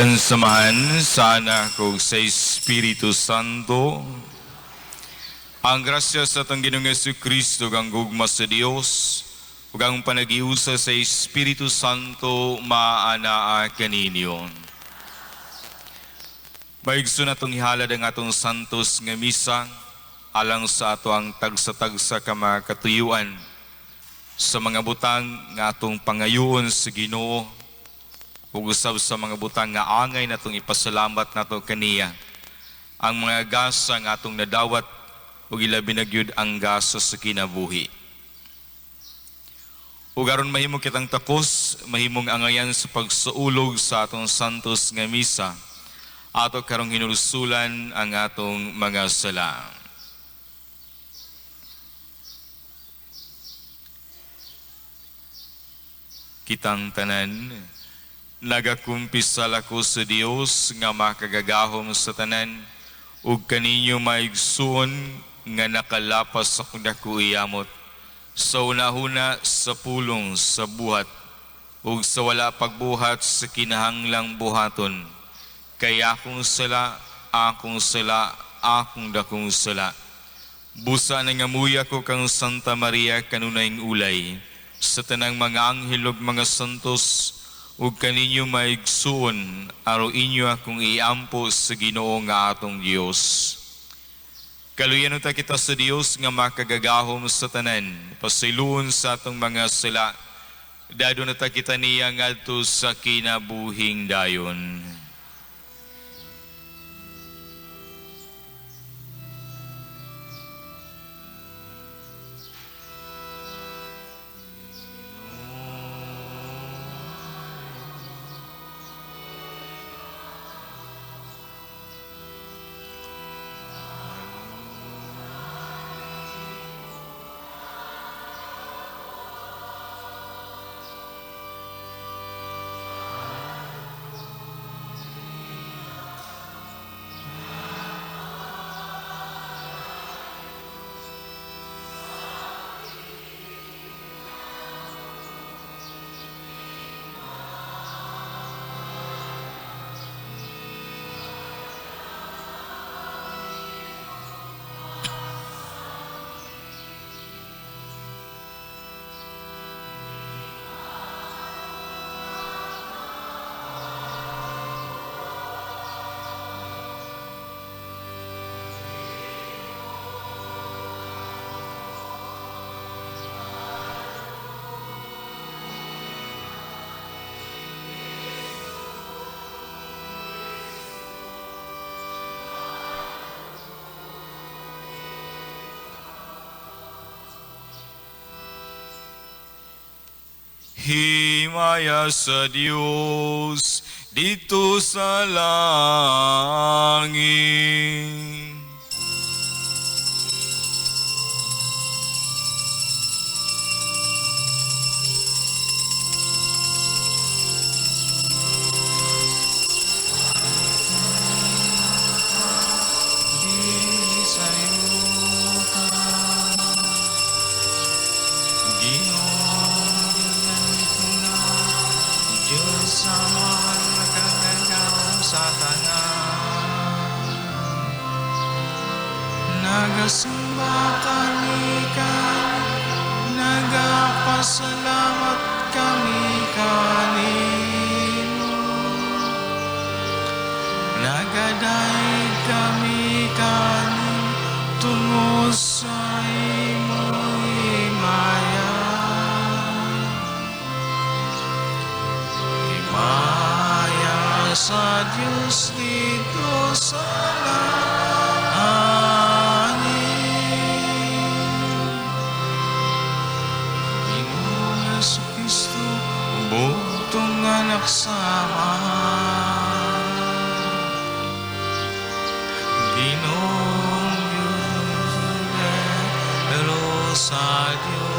Ngalan sa Amahan, sa Anak ug sa Espiritu Santo. Ang grasya sa atong Ginoong Hesukristo ug ang gugma sa Dios ug ang panagiusa sa Espiritu Santo maanaa kaninyo. Maigsoon, atong ihalad ang atong santos nga misa alang sa ato ang tagsa-tagsa ka mga katuyuan, sa mga butang nga atong pangayoon sa Ginoo ug usab sa mga butang nga angay natong ipasalamat nato kaniya, ang mga gasa nga atong nadawat ug ilabi na gyud ang gasa sa kinabuhi. Ug aron mahimo kitang takos, mahimong angayan sa pagsaulog sa atong santos nga misa, ato karong hinulsulan ang atong mga sala. Kitang tanan, nagakumpisal ako sa Dios nga makagagahom sa tanan ug kaninyo maigsuon nga nakalapas akong dako iyamot sa unahuna, sa pulong, sa buhat ug sa wala pagbuhat sa kinahanglang buhaton, kay akong sala, akong sala, akong dakong sala. Busa nangamuya ko kang Santa Maria kanunayng ulay, sa tanang mga anghel ug mga santos, ug kaninyo maigsuon aron inyo akong iampo sa Ginoo nga atong Dios. Kaluyan unta kita sa Dios nga makagagahom sa tanan, pasayloon sa atong mga sala, dadon ta kita niya ngadto sa kinabuhing dayon. Himaya sa Dios dito sa langit. Dinhi sa yuta, Ginoong Diyos Amahan makagagahom sa tanan. Nagasimba kami kanimo, nagapasalamat kami kanimo. Nagadayeg kami kanimo tungod sa imong himaya. Himaya sa Diyos dito sa langit. Ginoong Hesukristo, bugtong Anak sa Amahan. Ginoong Diyos, pero sa Diyos.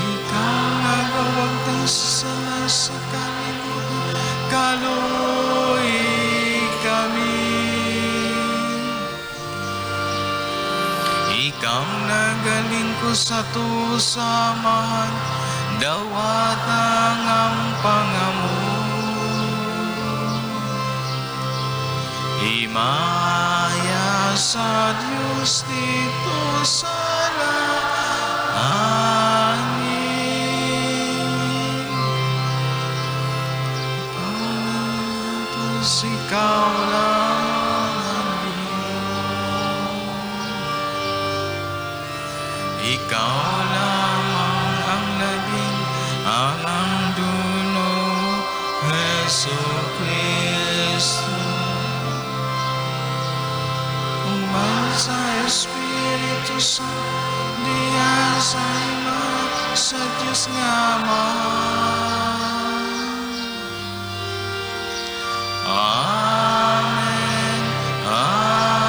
Ikaw nagawagtang sa sala sa kalibutan, kaluoyi kami. Ikaw nagalingkod sa tuo sa Amahan, Dawat ang pangamo. Himaya sa Diyos dito sa langit. Diyos, ikaw lang ang Diyos. Ikaw lamang ang labing alang dulo, Hesu Kristo. Uman sa Espiritu sa diya sa ima sa Diyos nga Ama. Amen. Amen.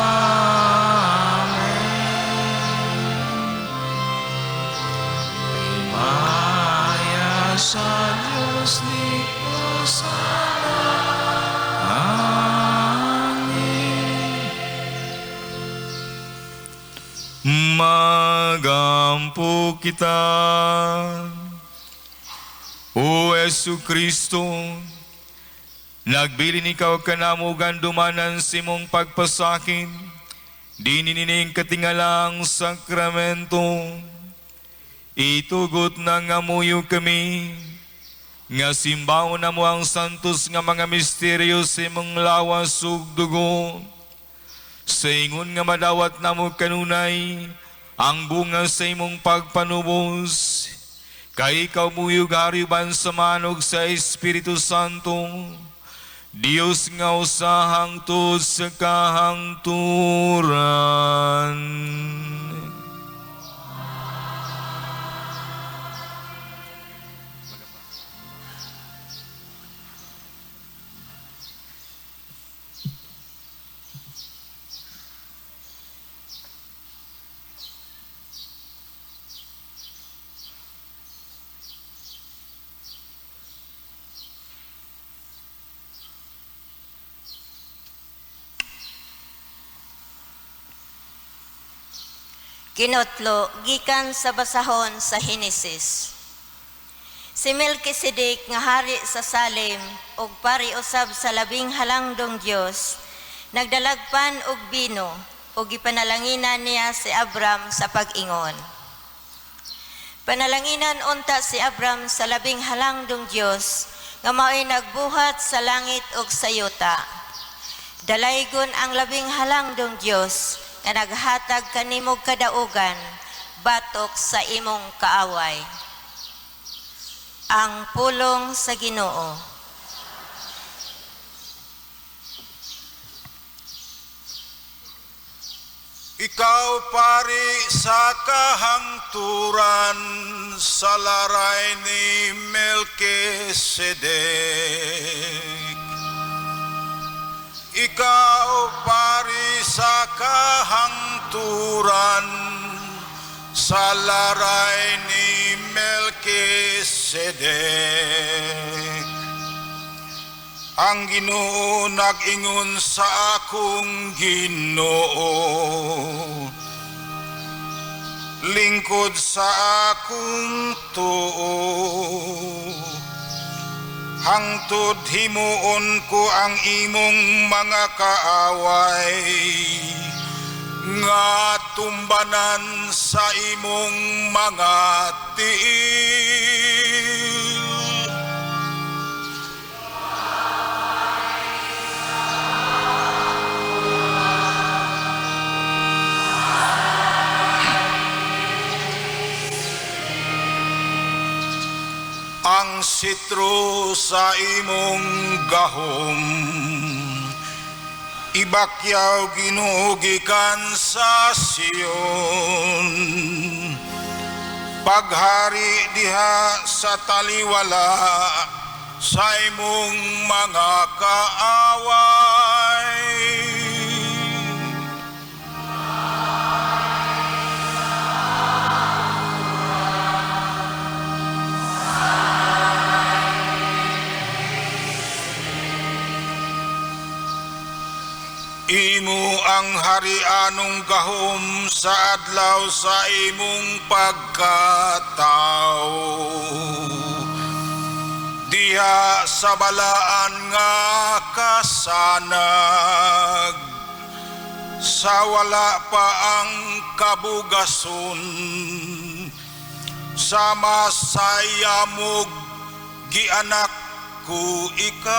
Himaya sa Diyos dito sa langit. Magampo kita. O Hesu Kristo, nagbilin ikaw kanamo gandumanan sa imong pagpasakit, dini nining katingalang sakramento. Itugot na nga muyo kami, nga simbaon na mo ang santos nga mga misteryo sa imong lawas ug dugo. Sa ingon nga madawat namo kanunay ang bunga sa imong pagpanubos, kay ikaw muyog hariban sa manog sa Espiritu Santo, Dios nga usa hangtod sa kahangturan. Kinotlo gikan sa basahon sa Henesis. Si Melchizedek nga hari sa Salem ug pari usab sa labing halangdong Dios, nagdalagpan og bino ug gipanalanginan niya si Abram sa pag-ingon. Panalanginan unta si Abram sa labing halangdong Dios nga mao'y nagbuhat sa langit ug sa yuta. Dalaygon ang labing halangdong Dios nga naghatag kanimog kadaugan batok sa imong kaaway. Ang pulong sa Ginoo. Ikaw pari sa kahangturan sa laray ni Melchizedek. Ikaw pari sa kahangturan sa laray ni Melchizedek. Ang Ginoo nag-ingon sa akong Ginoo, lingkod sa akong tuo, hangtod himuon ko ang imong mga kaaway nga tumbanan sa imong mga tiil. Ang sitro sa imong gahom ibakyaw Ginoo gikan sa Sion. Paghari diha sa taliwala sa imong mga kaaway. Imo ang harianong gahom sa adlaw sa imong pagkatao. Diha sa balaan nga kasanag, sa wala pa ang kabugason, sa masayamog gianak ko ikaw.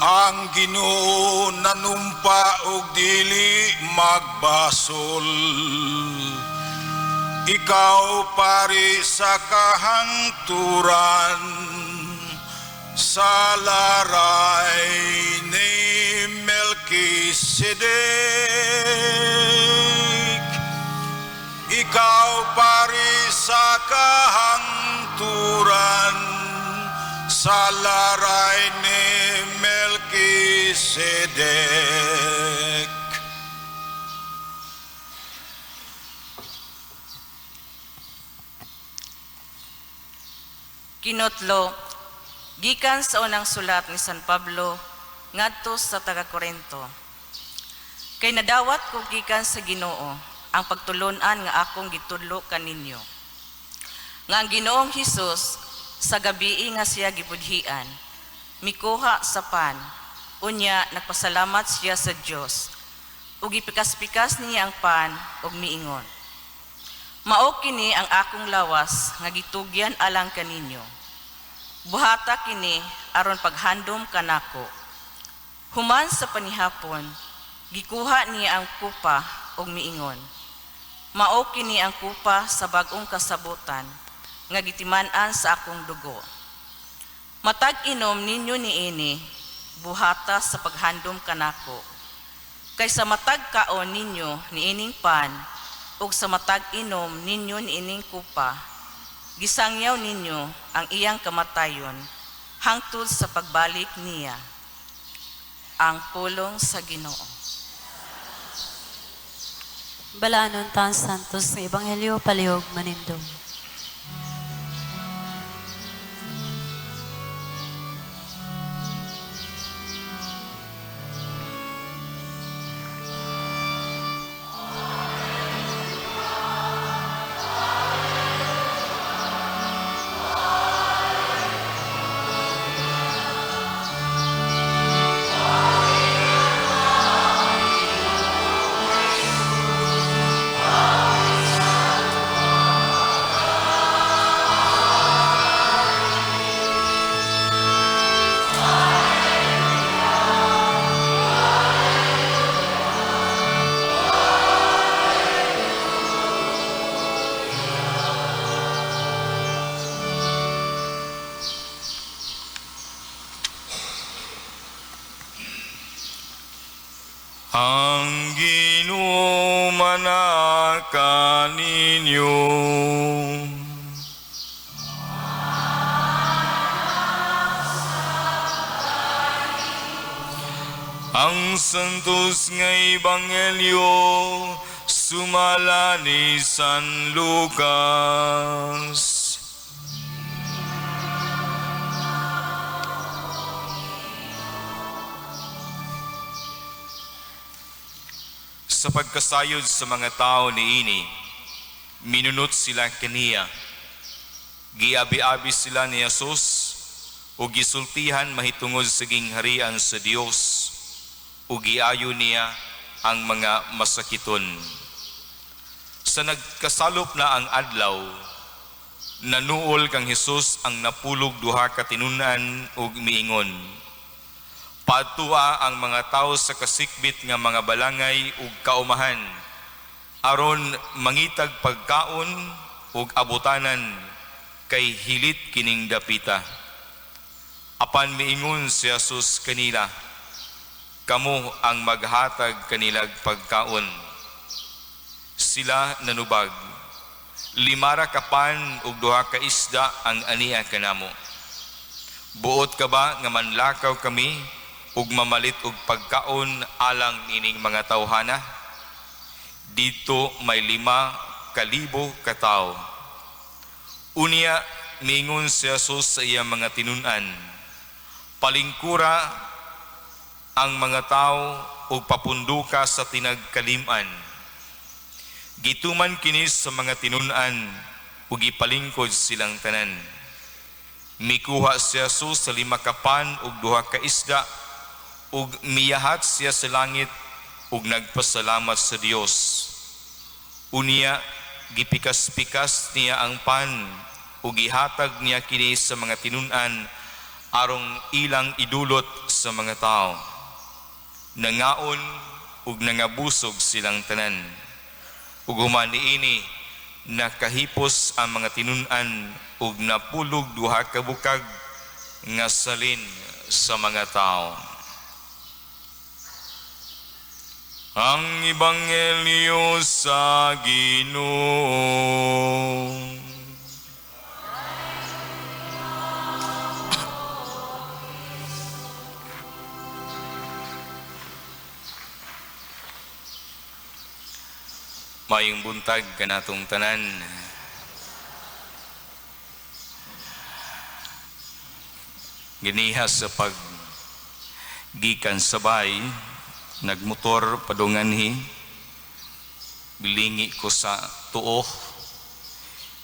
Ang Ginoo nanumpa og dili magbasol. Ikaw pari sa kahangturan, sa laray ni Melkisedek. Ikaw pari sa kahangturan, sa laray ni Melkisedek. Kinotlo, gikan sa unang sulat ni San Pablo ngadto sa taga Korinto. Kay nadawat ko gikan sa Ginoo ang pagtulon-an nga akong gitudlo kaninyo. Nga ang Ginoong Hesus sa gabii nga siya gibudhian, mikuha sa pan, unya nagpasalamat siya sa Dios. Ug gipikas-pikas niya ang pan ug miingon: Mao kini ang akong lawas nga gitugyan alang kaninyo. Buhata kini aron paghandom kanako. Human sa panihapon, gikuha niya ang kupa ug miingon: Mao kini ang kupa sa bag-ong kasabutan nga gitiman-an sa akong dugo. Matag inom ninyo niini, buhata sa paghandom kanako. Kay sa matag kaon ninyo niining pan, ug sa matag inom ninyo niining kupa, gisangyaw ninyo ang iyang kamatayon hangtod sa pagbalik niya. Ang pulong sa Ginoo. Balaanon ta ang Santos nga Ebanghelyo, palihog manindog. Ang Ginoo manaka ninyo. Ang Santos nga Ebanghelyo sumala ni San Lucas. Sa pagkasayod sa mga tao niini, minunot sila kaniya. Giabi-abi sila ni Jesus ug gisultihan mahitungod sa gingharian sa Dios ug giayo niya ang mga masakiton. Sa nagkasalop na ang adlaw, nanuol kang Hesus ang napulog duha ka tinun-an ug miingon: Patua ang mga tawo sa kasikbit nga mga balangay ug kaumahan, aron mangitag pagkaon ug abutanan kay hilit kining dapita. Apan miingon si Jesus kanila, Kamo ang maghatag kanilag pagkaon. Sila nanubag, 5 ka pan ug 2 ka isda ang ania kanamo. Buot ka ba nga manlakaw kami ug mamalit og pagkaon alang niining mga tawhana? Didto may 5,000 ka tawo. Unya miingon si Jesus sa iyang mga tinun-an, "Palingkura ang mga tawo ug papunduka sa tinagkalim-an." Gituman kini sa mga tinun-an ug gipalingkod silang tanan. Mikuha si Jesus sa 5 ka pan ug 2 ka isda ug miyahat siya sa langit ug nagpasalamat sa Dios. Unya gipikas-pikas niya ang pan ug gihatag niya kini sa mga tinun-an arong ilang idulot sa mga tao. Nangaon ug nangabusog silang tanan. Ug human niini nakahipos ang mga tinun-an ug napulog 2 ka bukag nga salin sa mga tao. Ang Ebanghelyo sa Ginoo. Mayong buntag kanatong tanan. Giniha sa paggikan sa bay, nagmotor padunganhi, bilingi ko sa tuo,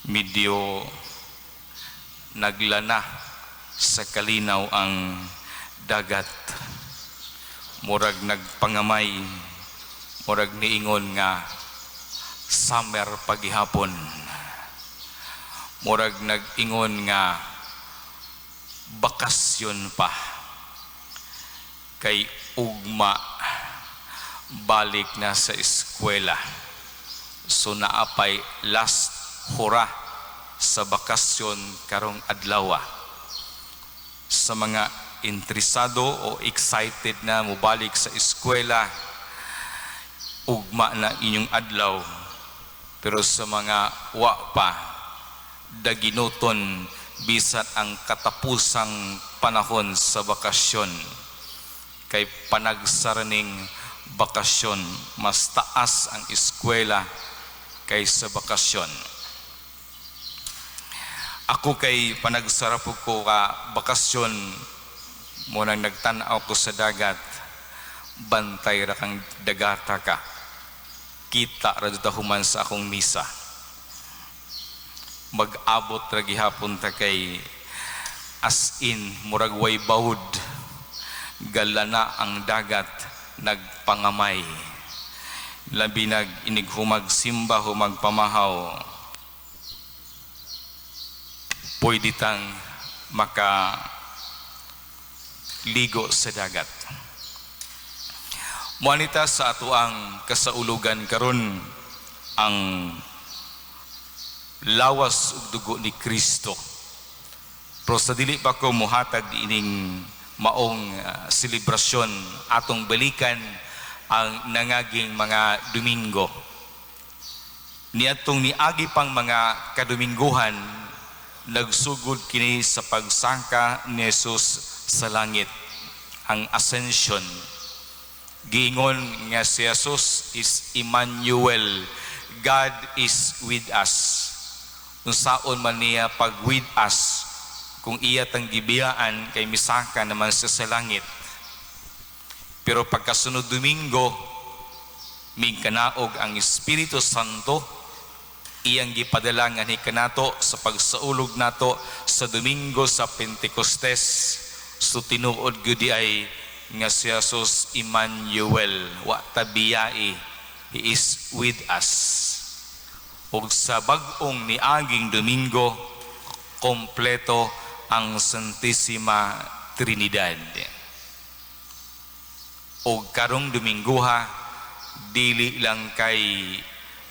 medyo naglana sa kalinaw ang dagat. Murag nagpangamay, murag niingon nga summer pagihapon. Murag nag-ingon nga bakasyon pa. Kay ugma balik na sa eskwela. So naapay last hora sa bakasyon karong adlaw. Sa mga interesado o excited na mobalik sa eskwela, ugma na inyong adlaw. Pero sa mga wa pa, daginuton bisan ang katapusang panahon sa bakasyon. Kay panagsaraning bakasyon, mas taas ang eskwela kaysa bakasyon. Ako kay panagsara po ko ka bakasyon, munang nagtan-aw ko sa dagat, bantay ra kang dagata ka. Kita ra jud human sa akong misa. Mag-abot ra gihapon ta kay as in murag way bawd, galana ang dagat, nagpangamay. Labi nag inig humag simba, humag pamahaw, pwede tang makaligo sa dagat. Muanita sa ato ang kasaulugan karon ang lawas ug dugo ni Kristo. Pero sa dili pa ko muhatag ining maong selebrasyon, atong balikan ang nangaging mga Domingo. Niadtong niagi pang mga kadumingguhan, nagsugod kini sa pagsangka ni Jesus sa langit, ang ascension. Giingon nga si Jesus is Emmanuel, God is with us. Unsaon man niya pag with us, kung iya tang gibiyaan kay misaka naman siya sa langit. Pero pagkasunod Domingo, mingkanaog ang Espiritu Santo, iyang gipadala nga ni kanato sa pagsaulog nato sa Domingo sa Pentecostes. So tinuod gyud ay nga si Jesus Emmanuel, wa tabiyai, He is with us. Ug sa bag-ong niaging Domingo, kompleto ang Santissima Trinidad. Og karong Domingguha, dili lang kay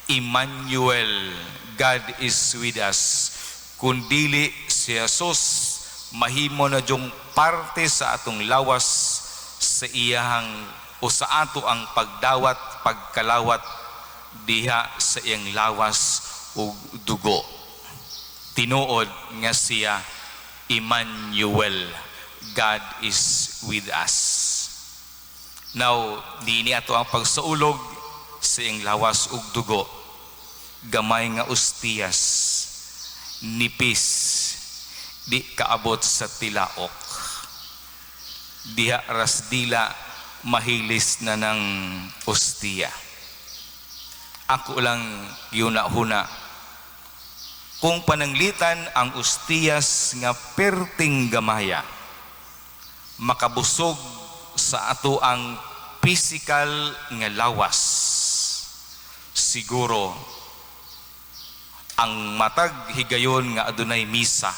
Emmanuel, God is with us, kundili si Jesus mahimo na dyong parte sa atong lawas sa iyahang o sa ato ang pagdawat, pagkalawat diha sa iyang lawas ug dugo. Tinuod nga siya Emmanuel, God is with us. Now, niini ato ang pagsaulog sa iyang lawas ug dugo. Gamay nga ostiyas, nipis, di kaabot sa tilaok. Diha ras dila mahilis na ng ostiya. Ako lang giuna-huna kung pananglitan ang ostiyas nga perting gamaya makabusog sa ato ang physical nga lawas, siguro ang matag higayon nga adunay misa,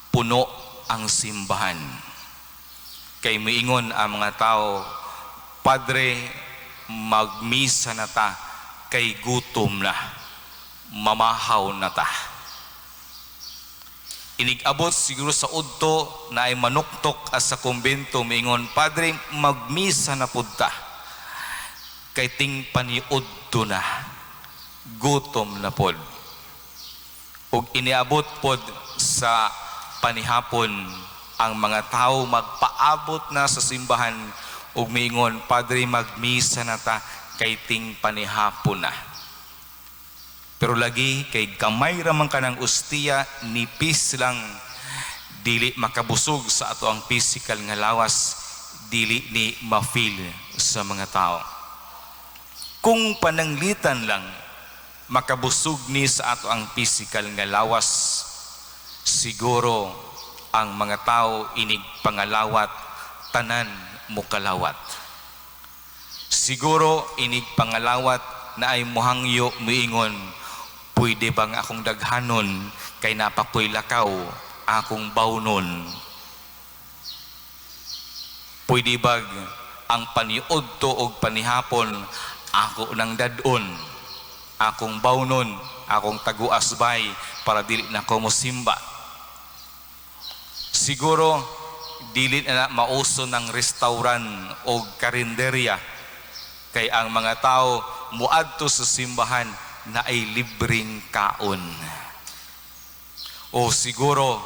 puno ang simbahan, kay miingon ang mga tao, "Padre, magmisa na ta kay gutom na, mamahaw na ta." Inig-abot siguro sa udto na ay manuktok as sa kumbento, miingon, "Padre, magmisa na pud ta kay ting paniudto na, gutom na pod." Ug iniabot pod sa panihapon, ang mga tao magpaabot na sa simbahan ug miingon, "Padre, magmisa na ta kay ting panihapon na." Pero lagi kay gamay ra man kanang ostiya, nipis lang, dili makabusog sa ato ang physical nga lawas, dili ni ma-feel sa mga tao. Kung pananglitan lang makabusog ni sa ato ang physical nga lawas, siguro ang mga tao inig pangalawat, tanan mokalawat. Siguro inig pangalawat na ay muhangyo, muingon, "Pwede bang akong daghanon kay napakoy lakaw akong bawnon? Pwede bag ang paniudto og panihapon ako nang dad-on, akong bawnon, akong taguas bay para dili na ko mosimba?" Siguro dili na mauso ng restaurant o karinderya kay ang mga tao muadto sa simbahan na ay libreng kaon. O siguro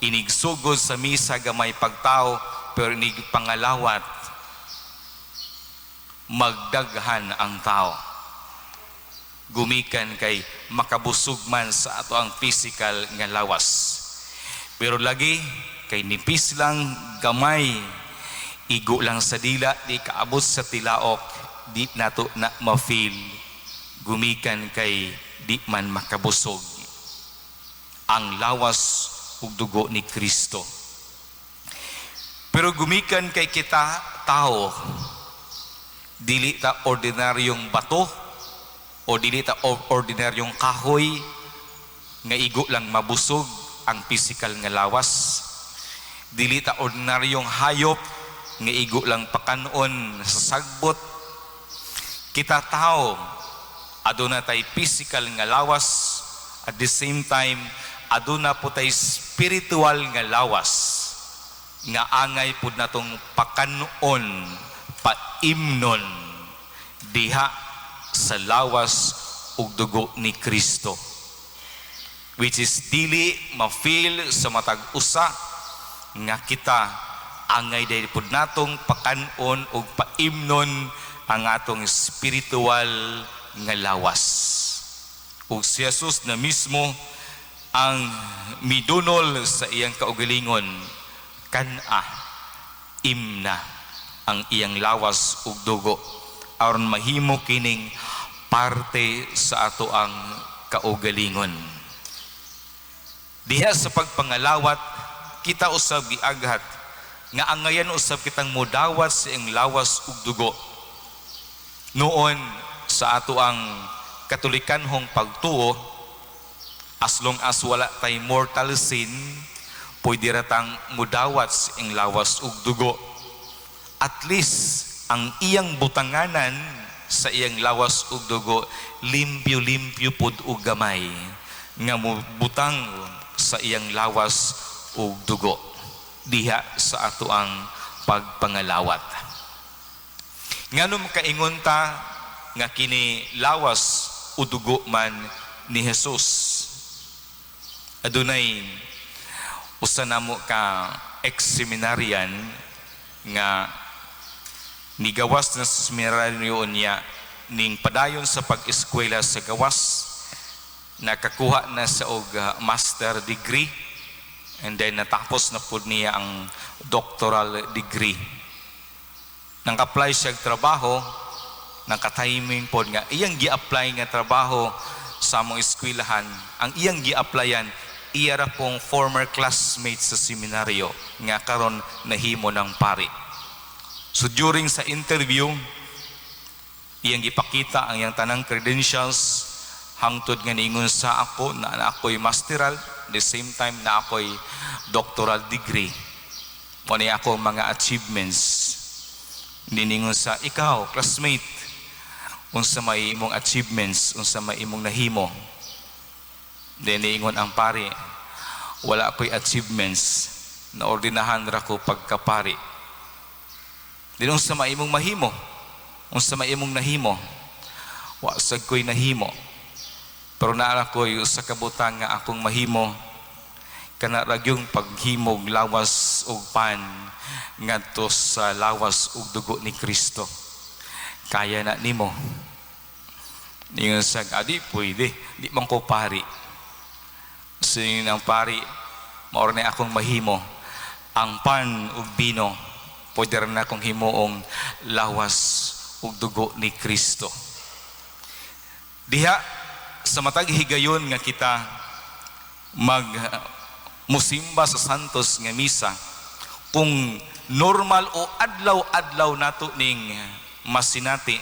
inigsugod sa misa gamay pagtao, pero inig pangalawat magdaghan ang tao. Gumikan kay makabusog man sa ato ang physical nga lawas. Pero lagi kay nipis lang, gamay, igo lang sa dila, di kaabot sa tilaok, di nato na ma-feel gumikan kay di man makabusog ang lawas ug dugo ni Kristo. Pero gumikan kay kita tao, dili ta ordinaryong bato o dili ta ordinaryong kahoy nga igo lang mabusog ang physical nga lawas. Dili ta ordinaryong hayop nga igo lang pakanon sa sagbot. Kita tao, aduna tay physical nga lawas, at the same time aduna po tay spiritual nga lawas nga angay pud natong pakanon, paimnon diha sa lawas ug dugo ni Kristo, which is dili ma-feel sa matag usa nga kita angay dahil pud natong pakanon ug paimnon ang atong spiritual nga lawas. Ug si Jesus na mismo ang midunol sa iyang kaugalingon, kan-a, imna ang iyang lawas ug dugo aron mahimo kining parte sa ato ang kaugalingon. Diha sa pagpangalawat, kita usab giaghat nga angayan usab kitang mudawat sa iyang lawas ug dugo. Noon sa ato ang Katolikanhong pagtuo, as long as wala tay mortal sin, pwede ra tang mudawat sa iyang lawas ug dugo. At least ang iyang butanganan sa iyang lawas ug dugo limpyo-limpyo pod ug gamay nga mobutang sa iyang lawas ug dugo diha sa ato ang pagpangalawat. Ngano makaingon ta nga kini lawas o dugo man ni Jesus? Adunay usa namo ka ex-seminarian nga Nigawas na sa seminaryo niya, ning padayon sa pag-eskwela sa gawas, nakakuha na sa og master degree and then natapos na pud niya ang doctoral degree. Nang apply siya og trabaho, naka-timing pod nga iyang gi-apply nga trabaho sa among eskwelahan, ang iyang gi-applyan iya ra pong former classmate sa seminaryo nga karon nahimo ng pari. So during sa interview, iyang gipakita ang iyang tanang credentials hangtod nga niingon sa ako na ako'y masteral, the same time na ako'y doctoral degree. Mao ni ako mga achievements. Niingon sa ikaw, classmate, unsa may imong achievements, unsa may imong nahimo. Then niingon ang pari, "Wala ko'y achievements, naordinahan ra ko pagkapari." Then unsa may imong mahimo? Unsa may imong nahimo? "Wa sad ko'y nahimo. Pero naa ko'y usa ka butang nga akong mahimo, kana ra gyung paghimog lawas ug pan ngadto sa lawas ug dugo ni Kristo. Kaya na nimo?" Ningon sa, "Adi pwede, di man ko pari." So ang pari, "Mao na akong mahimo, ang pan ug bino, pwede ra na akong himuong lawas ug dugo ni Kristo." Diha sa matag higayon nga kita mag musimba sa Santos nga Misa, kung normal o adlaw-adlaw nato ning masinati,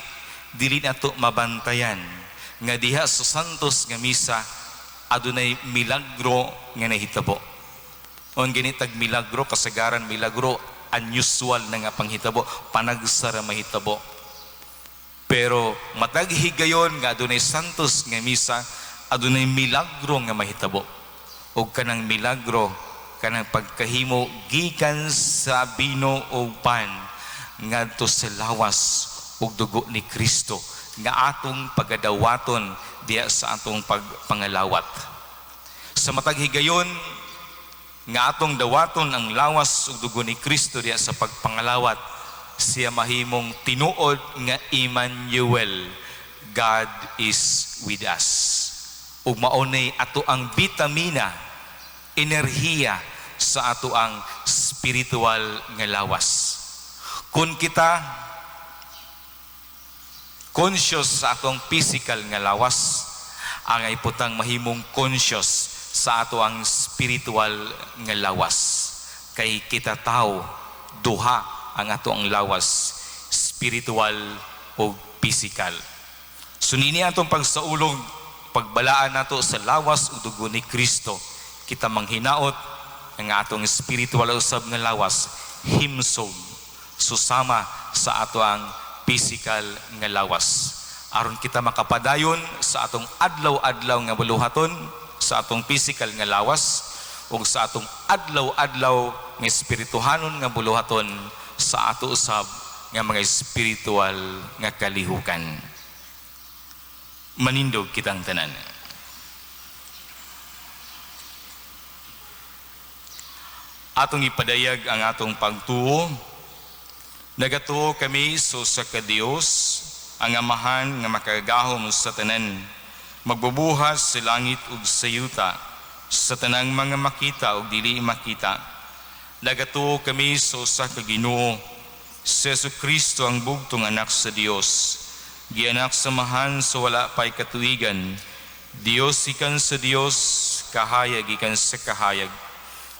dili nato mabantayan nga diha sa Santos nga Misa adunay milagro nga nahitabo. On ganitag milagro, kasagaran milagro unusual na nga panghitabo, panagsara mahitabo. Pero matag higayon nga adunay Santos nga Misa, adunay milagro nga mahitabo. Ug kanang milagro, kanang pagkahimo gikan sa bino ug pan ngadto sa lawas ug dugo ni Kristo nga atong pagadawaton diha sa atong pagpangalawat. Sa matag higayon nga atong dawaton ang lawas ug dugo ni Kristo diha sa pagpangalawat, siya mahimong tinuod nga Emmanuel, God is with us. Ug maunay ato ang bitamina, enerhiya sa ato ang spiritual nga lawas. Kung kita conscious sa atong physical nga lawas, ang ay putang mahimong conscious sa ato ang spiritual nga lawas. Kay kita tao, duha ang ato ang lawas, spiritual o physical. So nini atong pagsaulog, pagbalaan nato sa lawas ug dugo ni Kristo, kita manghinaot ang atong spiritual usab nga lawas himsog susama sa ato ang physical nga lawas, aron kita makapadayon sa atong adlaw-adlaw nga buluhaton sa atong physical nga lawas ug sa atong adlaw-adlaw nga espirituhanon nga buluhaton sa ato usab nga mga spiritual nga kalihukan. Manindog kitang tanan. Atong ipadayag ang atong pagtuo. Nagatuo kami sa usa ka Dios, ang Amahan nga makagagahom sa tanan, magbubuhat sa langit ug sa yuta, sa tanang mga makita ug dili makita. Nagatuo kami sa usa ka Ginoo, si Jesu-Cristo, ang bugtong anak sa Dios, gianak sa Amahan sa wala pay katuigan, Dios ikan sa Dios, kahayag ikan sa kahayag.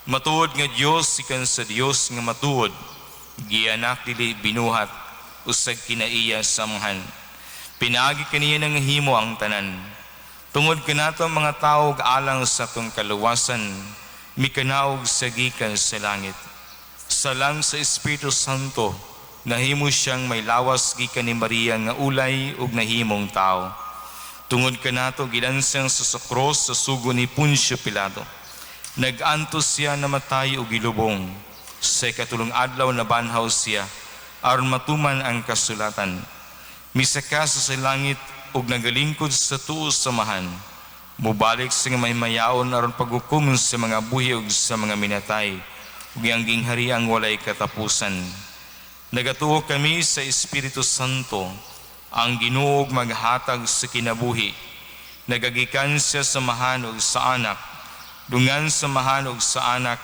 Matuod nga Dios ikan sa Dios nga matuod, gianak dili binuhat, usag kinaiya sa Amahan. Pinaagi kaniya nang himo ang tanan. Tungod kanato mga tawo alang sa atong kaluwasan, mikanaog sa gikan sa langit. Salang sa Espiritu Santo, nahimo siyang may lawas gikan ni Maria nga ulay ug nahimong tao. Tungod kanato gilansang sa krus sa sugo ni Poncio Pilato. Nag-antos siya, namatay ug gilubong. Sa ikatulong adlaw nabanhaw siya aron matuman ang kasulatan. Misaka sa langit ug nagalingkod sa tuo sa Amahan. Mubalik sa nga maymayaon aron paghukom sa mga buhi ug sa mga minatay, ug iyang ginghariang walay katapusan. Nagatuo kami sa Espiritu Santo, ang Ginoo maghatag sa kinabuhi. Nagagikan siya sa Amahan ug sa Anak, dungan sa Amahan ug sa Anak,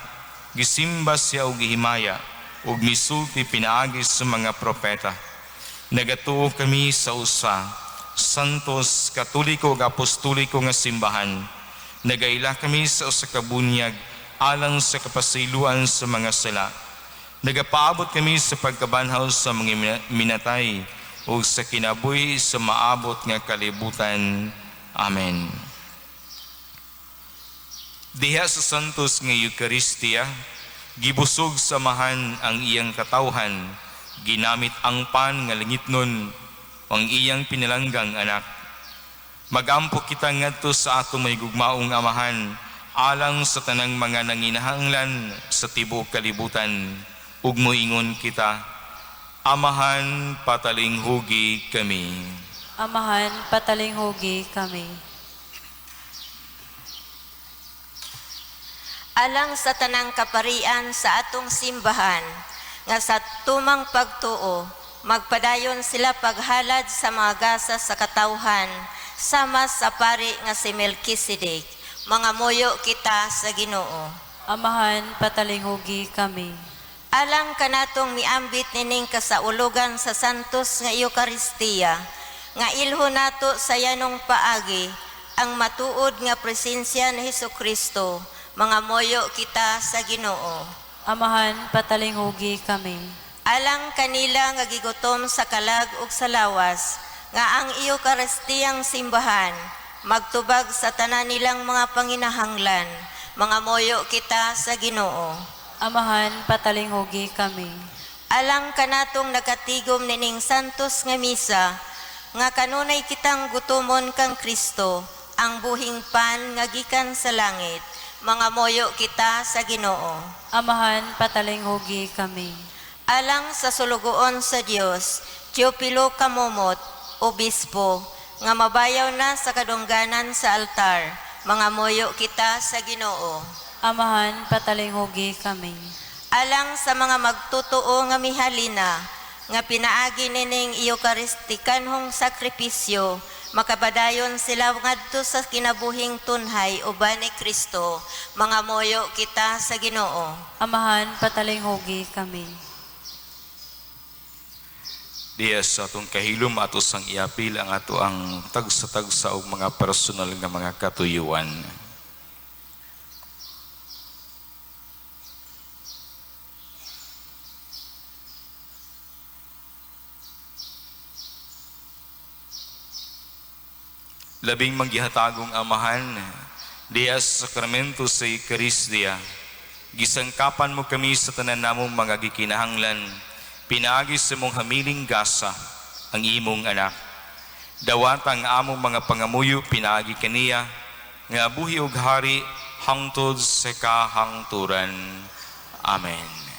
gisimba siya og gihimaya, ug misulti pinaagi sa mga propeta. Nagatuo kami sa usa, santos, katoliko ug apostoliko nga simbahan. Nagaila kami sa usa ka bunyag alang sa kapasayloan sa mga sala. Nagapaabot kami sa pagkabanhaw sa mga minatay ug sa kinabuhi sa maabot nga kalibutan. Amen. Diha sa Santos nga Eucharistia, gibusog sa Amahan ang iyang katawhan, ginamit ang pan nga langitnon, ang iyang pinalanggang anak. Magampo kita ngadto sa atong may gugmaong Amahan, alang sa tanang mga nanginahanglan sa tibuok kalibutan, ug moingon kita, Amahan, patalinghugi kami. Amahan, patalinghugi kami. Alang sa tanang kaparian sa atong simbahan, nga sa tumang pagtuo, magpadayon sila paghalad sa mga gasa sa katawhan, sama sa pari nga si Melchizedek. Mga moyo kita sa Ginoo. Amahan, patalinghugi kami. Alang kanatong miambit nining kasaulugan sa Santos nga Eucharistia, nga ilho nato sa yanong paagi ang matuod nga presensya ni Hesukristo, mga moyo kita sa Ginoo. Amahan, patalinghugi kami. Alang kanila nga gigutom sa kalag ug sa lawas, nga ang Eucharistiyang simbahan magtubag sa tanan nilang mga panginahanglan, mga moyo kita sa Ginoo. Amahan, patalinghugi kami. Alang kanatong nagatigom nining santos nga misa, nga kanunay kitang gutomon kang Kristo, ang buhing pan nga gikan sa langit, mga moyo kita sa Ginoo. Amahan, patalinghugi kami. Alang sa sulugoon sa Dios, Teopilo Kamomot, Obispo, nga mabayaw na sa kadungganan sa altar, mga moyo kita sa Ginoo. Amahan, patalinghugi kami. Alang sa mga magtotoo nga mihalina, nga pinaagi nining Eucharistikanhong sakripisyo, makabadayon sila ngadto sa kinabuhing tunhay uban ni Kristo, mga moyo kita sa Ginoo. Amahan, patalinghugi kami. Diya sa atong kahilom ato sang iapil ang ato ang tagsa-tagsa og mga personal nga mga katuyuan. Labing manggihatagong Amahan, diya sa sakramento sa Eucharistia, gisangkapan mo kami sa tanan namong mga gikinahanglan, pinaagi sa mong hamiling gasa ang imong anak. Dawat ang among mga pangamuyo pinaagi kaniya, nga buhi og hari hangtod sa kahangturan. Amen.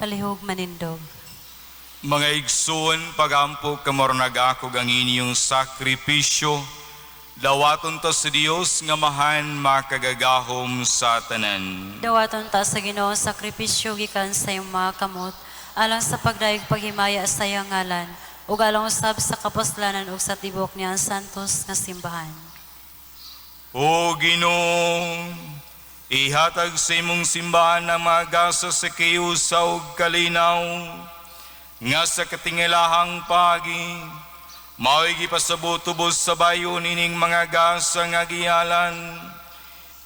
Palihog manindog. Mga igsoon, pagampo kamo aron nagakog ang inyong sakripisyo, dawaton ta sa Dios nga Amahan makagagahom sa tanan. Dawaton ta sa Ginoo ang sakripisyo gikan sa iyong mga kamot alang sa pagdayeg paghimaya sa iyang ngalan ug alang usab sa kapuslanan ug sa tibuok niyang santos nga simbahan. O Ginoo, ihatag sa imong simbahan ang mga gasa sa kiusa ug kalinaw, nga sa katingilahang pagi, mao'y gipasabot tubos sa bayo nining mga gasa nga gihalan.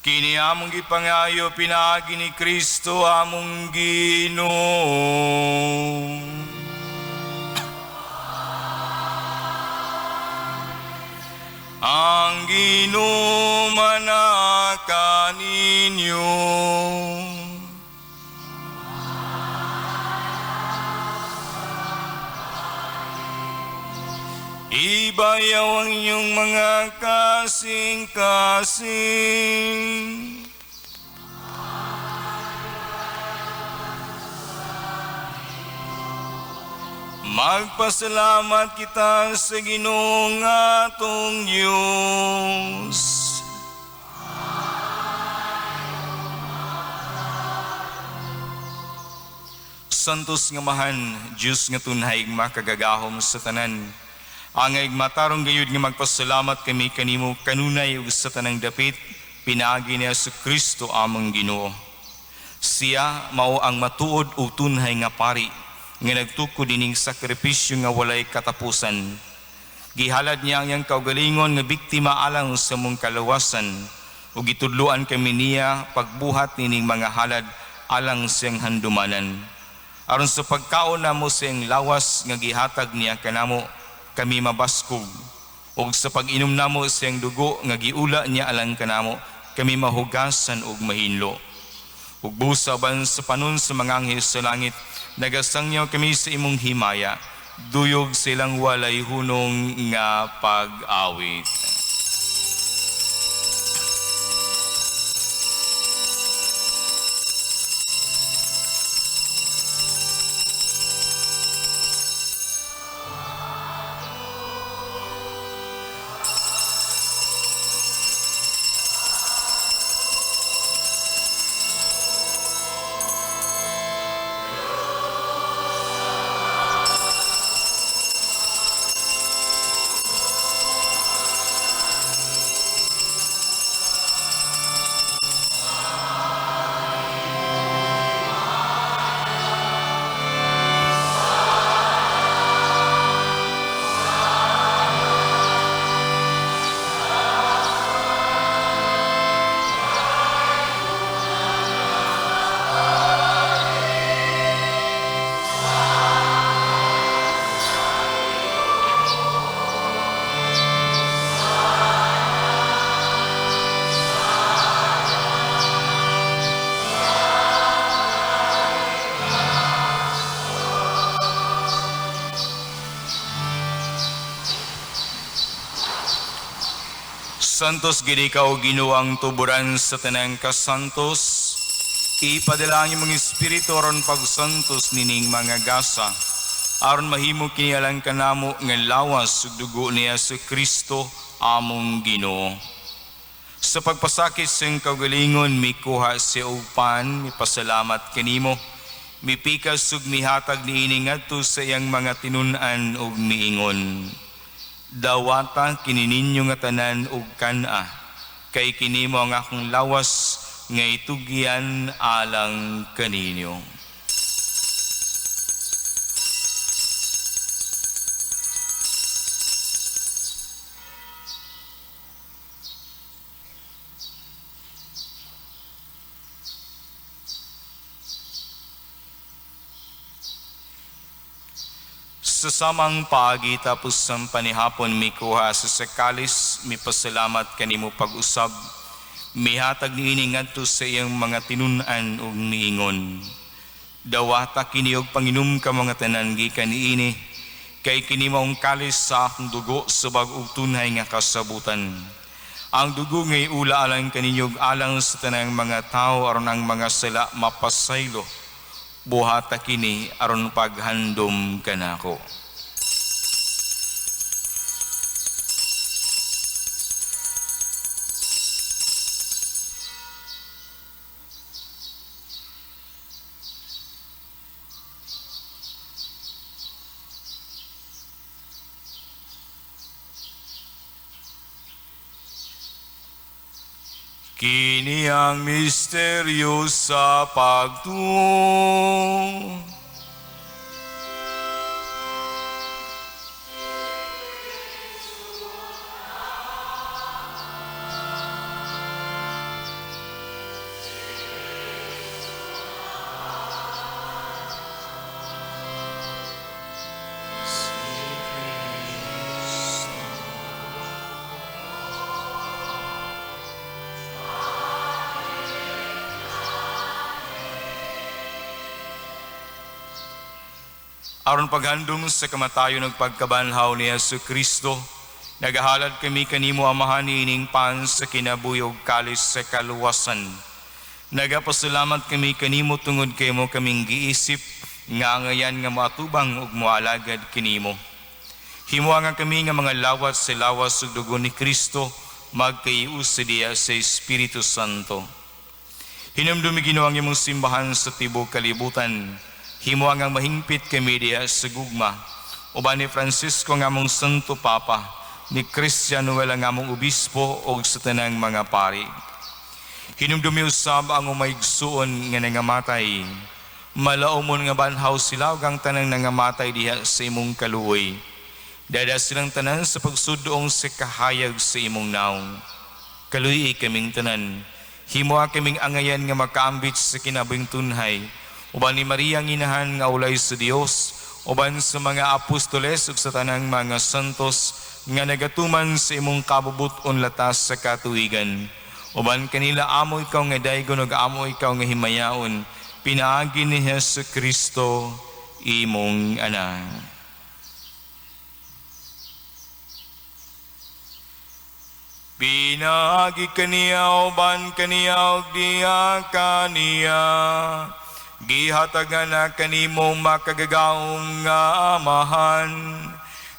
Kini among gipangayo pinaagi ni Kristo among Ginoo. Ang Ginoo manaka ninyo. Ibayaw ang inyong mga kasing-kasing. Magpasalamat kita sa Ginoong atong Diyos. Santos nga Amahan, Diyos nga tunhay makagagahom sa tanan, angay matarong gayud nga magpasalamat kami kanimo kanunay ug sa tanang dapit, pinaagi ni Kristo among Ginoo. Siya mao ang matuod ug tunhay nga pari nga nagtukod ining sakripisyo nga walay katapusan. Gihalad niya ang iyang kaugalingon nga biktima alang sa mong kalawasan ug gitudloan kami niya pagbuhat nining mga halad alang sa iyang handumanan. Aron sa pagkaon namo sa iyang lawas nga gihatag niya kanamo, kami mabaskog. Ug sa pag-inom namo sa iyang dugo nga giula niya alang kanamo, kami mahugasan ug mahinlo. Ug busa ban sa panon sa mga anghel sa langit, nagasangyaw kami sa imong himaya, duyog silang walay hunong nga pag-awit. Santos gid ikaw Ginoo ang tuburan sa tanang kasantos. Ipadala ang imong espiritu aron pagsantos nining mga gasa, aron mahimo kini alang kanamo nga lawas ug dugo ni Kristo among Ginoo. Sa pagpasakit sa iyang kaugalingon, mikuha siya og pan, mipasalamat kanimo, mipikas ug mihatag niini ngadto sa iyang mga tinun-an ug miingon: Dawata kini ninyo nga tanan ug kan-a, kay kini mo ang akong lawas nga itugyan alang kaninyo. Sa samang paagi tapos ang panihapon, mikuha sa sakalis, mipasalamat kanimo pag-usab, mihatag niini ngadto sa iyang mga tinun-an ug miingon: Dawata kini og panginom ka mga tanan gikan niini, kay kini maong kalis sa akong dugo sa bag-ong tunhay nga kasabutan. Ang dugo ngay ula alang kaninyo ug alang sa tanang mga tawo aron ang mga sala mapasaylo. Buhata kini aron paghandom kanako. Kini ang misteryo sa pagtuo. Aron paghandom sa kamatayon ug pagkabanhaw ni Hesus Kristo, nagahalad kami kanimo Amahan niining pan sa kinabuhi ug kalis sa kaluwasan. Nagapasalamat kami kanimo tungod kay mo kaming giisip nga angayan nga moatubang ug moalagad kinimo. Himoa nga kami nga mga lawat sa lawas ug dugo ni Kristo magkaius diya sa Espiritu Santo. Hinumdumi Ginoo ang imong simbahan sa tibuok kalibutan. Himoa nga mahingpit kami diha sa gugma. Uban ni Francisco nga among Santo Papa, ni Christian Noel ang among obispo ug sa tanang mga pari. Hinumdumi usab ang umaigsuon nga nangamatay. Malaumon nga banhaw sila ug ang tanang nangamatay diha sa imong kaluoy. Dada silang tanan sa pagsudong sa kahayag sa imong naong. Kaluoy kaming tanan. Himoa kaming angayan nga makaambit sa kinabuhing tunhay. Uban ni Maria ang inahan nga ulay sa Dios, uban sa mga apostoles ug sa tanang mga santos nga nagatuman sa imong kabubut-on latas sa katuigan. Uban kanila amo ikaw nga daygon ug amo ikaw nga himayaon, pinaagi ni Hesus Kristo imong anak. Pinaagi kaniya uban kaniya ug diha kaniya, gihatagan na kanimo makagagahom nga Amahan,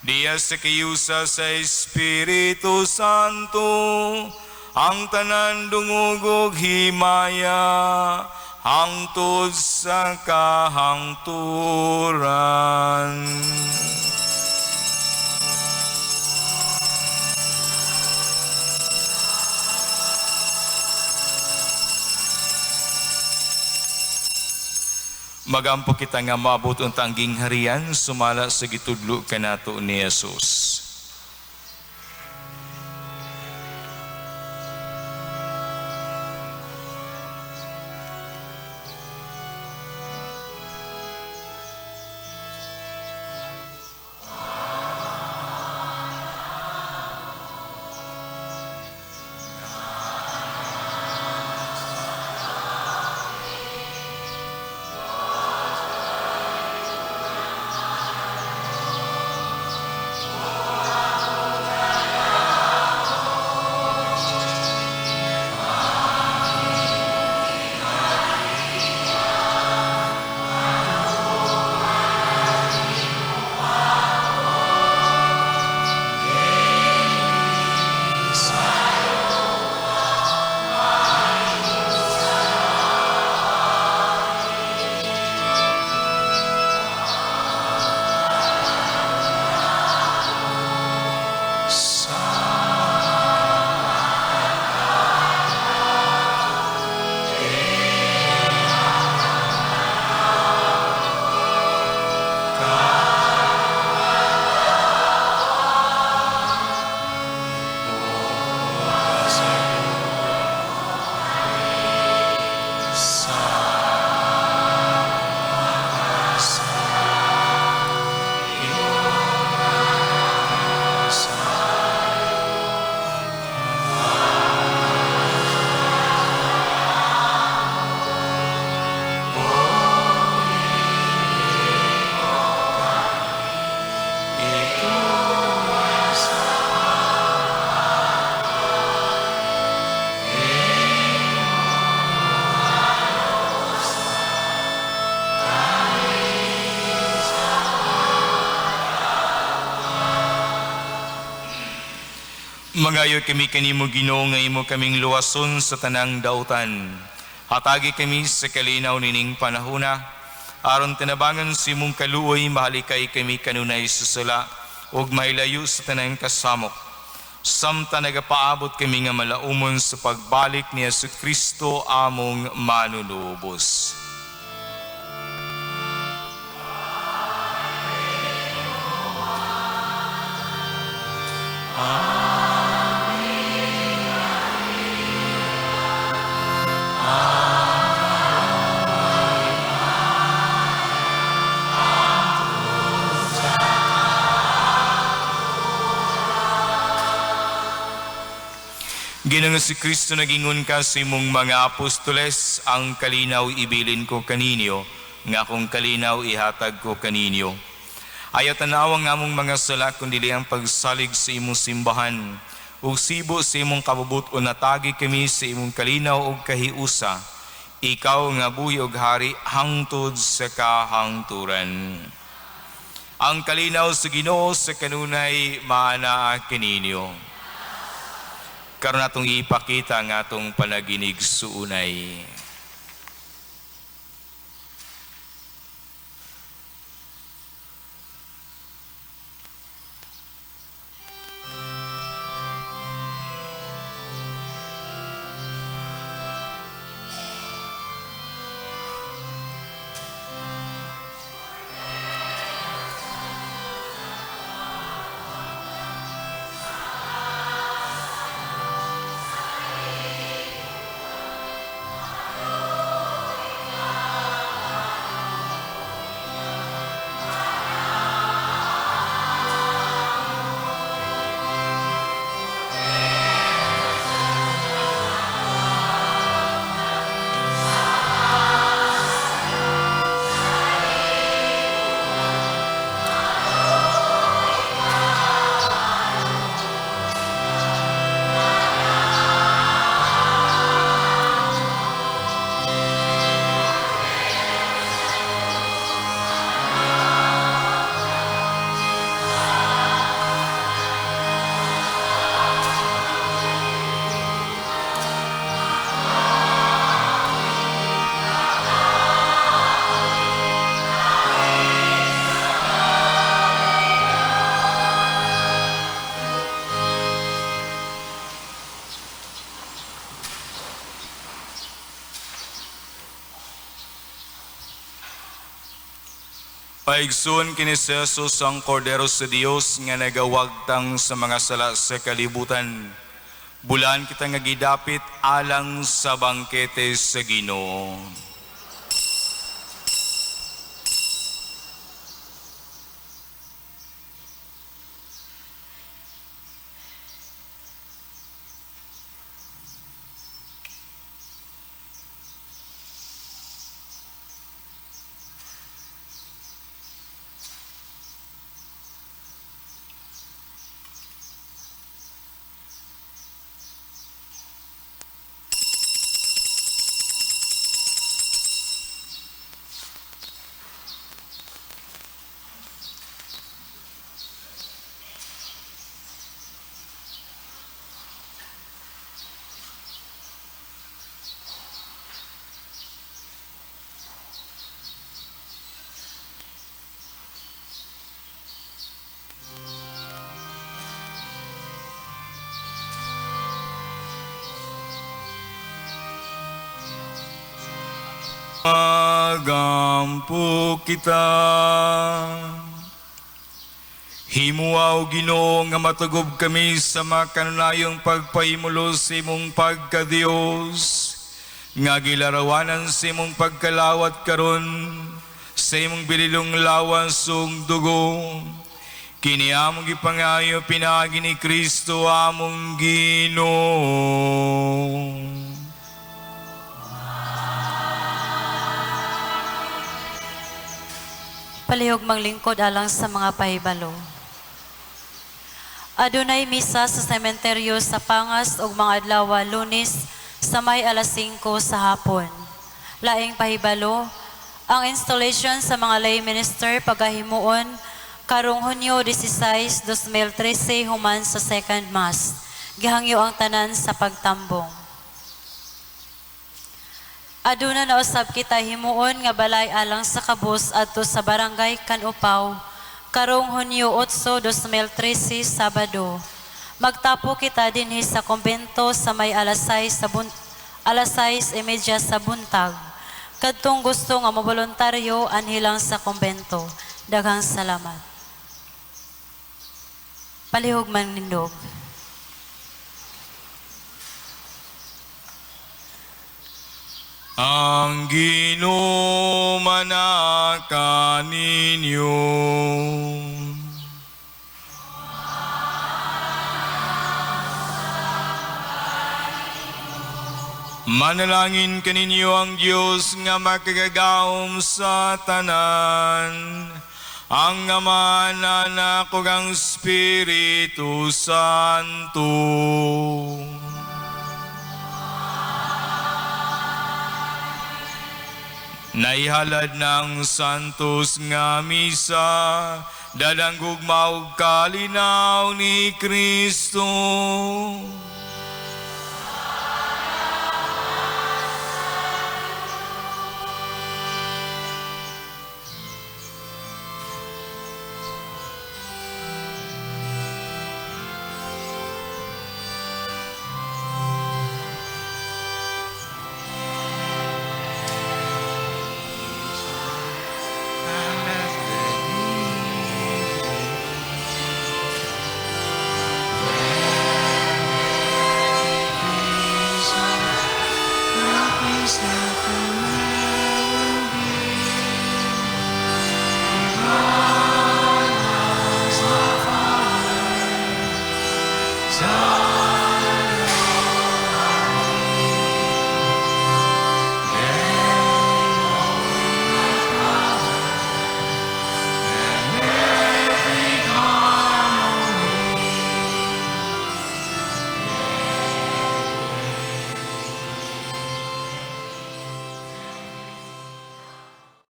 diya sa kayusa sa Espiritu Santo, ang tanan dungog ug himaya, hangtod sa kahangturan. Magampo kita nga maabot unta ang gingharian sumala sa gitudlo kanato ni Jesus. Mangayo kami kanimo, Ginoo, nga imo kaming luwason sa tanang dautan. Hatagi kami sa kalinaw nining panahuna, aron tinabangan sa imong kaluoy mahalikay kami kanunay sa sala ug mahilayo sa tanang kasamok, samtang nagapaabot kami nga malaumon sa pagbalik ni Hesus Kristo among manunubos. Ginoong Kristo, nagingon ka sa imong mga apostoles, "Ang kalinaw ibilin ko kaninyo, nga akong kalinaw ihatag ko kaninyo." Ayaw tanawang among mga sala, kundi ang pagsalig sa imong simbahan. Ug sibo sa imong kabubut-on hatagi kami sa imong kalinaw ug kahiusa. Ikaw nga buhi ug hari hangtod sa kahangturan. Ang kalinaw sa Ginoo sa kanunay maanaa kaninyo. Karon atong ipakita ang atong panaginigsuunay. Paigsoon, kini si Jesus ang Kordero sa Dios nga nagawagtang sa mga sala sa kalibutan. Bulan kita nga gidapit alang sa bangkete sa Ginoo. Magampo kita. Himuaw, Ginoo, nga matugob kami sa makanunayong pagpahimulos sa imong pagka-Dios, nga gilarawanan sa imong pagkalawat karon sa imong bililong lawas ug dugo. Kini among gipangayo pinaagi ni Kristo among Ginoo. Palihog maglingkod alang sa mga pahibalo. Adunay misa sa sementeryo sa Pangas ug mga adlaw Lunes sa may alas 5 sa hapon. Laing pahibalo, ang installation sa mga lay minister pagahimuon karong Hunyo 16, 2013 human sa second mass. Gihangyo ang tanan sa pagtambong. Aduna na usab kita himuon nga balay alang sa kabus adto sa Barangay Kanupaw karong Hunyo 8, 2013, Sabado. Magtapo kita dinhi sa kumbento sa may alas 6 alas 6:30 sa buntag. Kadtong gusto nga moboluntaryo, anhi lang sa kumbento. Daghang salamat. Palihog manindog. Ang Ginoo manaka ninyo. Manalangin kaninyo ang Dios nga makagagahom sa tanan, ang Ama, Anak, ug ang Espiritu Santo. Naihalad ng Santos nga Misa, dalang gugma ug kalinaw ni Kristo.